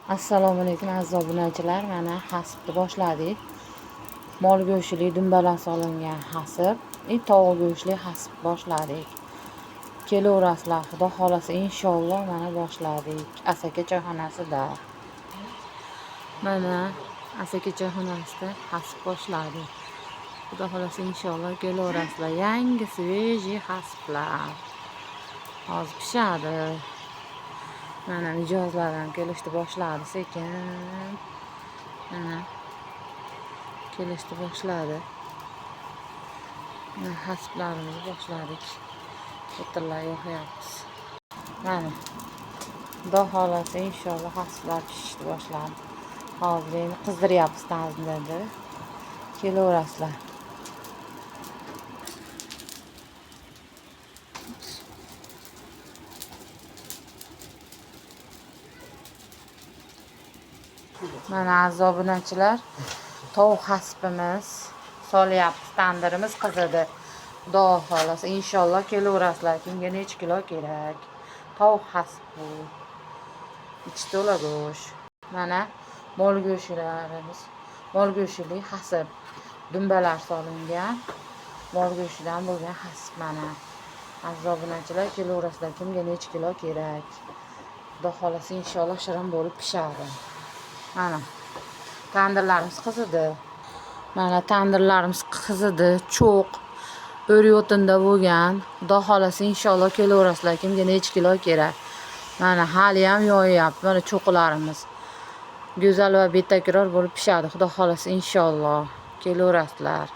Assalomu alaykum, aziz obunachilar. Mana hasipni boshladik. Mol go'shtli dumbalar solingan hasip, tovuq go'shtli hasip boshladik. Kelaverasizlar, Xudo xolasa, inshaalloh mana boshladik. Asaka choyxonasida. Mana Asaka choyxonasida hasip boshladik. Xudo xolasa, inshaalloh kelaverasizlar. Yangi свежий hasiplar. Hozir pishadi. Mana mijozlar ham kelishni boshladi sekin. Mana kelishni boshladi. Mana hasiplarimizni boshladik. O'tinlar yoqyapmiz. Mana Xudo xolasa, inshaalloh hasiplar pishishni boshladi. Hozir endi qizdiryapmiz tandirda. Kelaverasizlar. Mana aziz obunachilar, tovuq hasipimiz solyapmiz, tandirimiz qizidi. Xudo xolasa, inshaalloh kelaverasizlar. Kimga necha kilo kerak? Tovuq hasip bu. Ichi to'la go'sht. Mana mol go'shtlarimiz, mol go'shtli hasip. Dumbalar solingan. Mol go'shtidan bo'lgan hasip mana. Aziz obunachilar, kelaverasizlar. Kimga necha kilo kerak? Xudo xolasa, inshaalloh shirin bo'lib pishadi. Mana tandirlarimiz qizidi. Mana tandirlarimiz qizidi, cho'q o'ryotinda bo'lgan. Xudo xolasa, inshaalloh kelaverasizlar. Kimga necha kilo kerak? Mana hali ham yoyapti. Mana cho'qlarimiz. Go'zal va betakror bo'lib pishadi. Xudo xolasa, inshaalloh kelaverasizlar.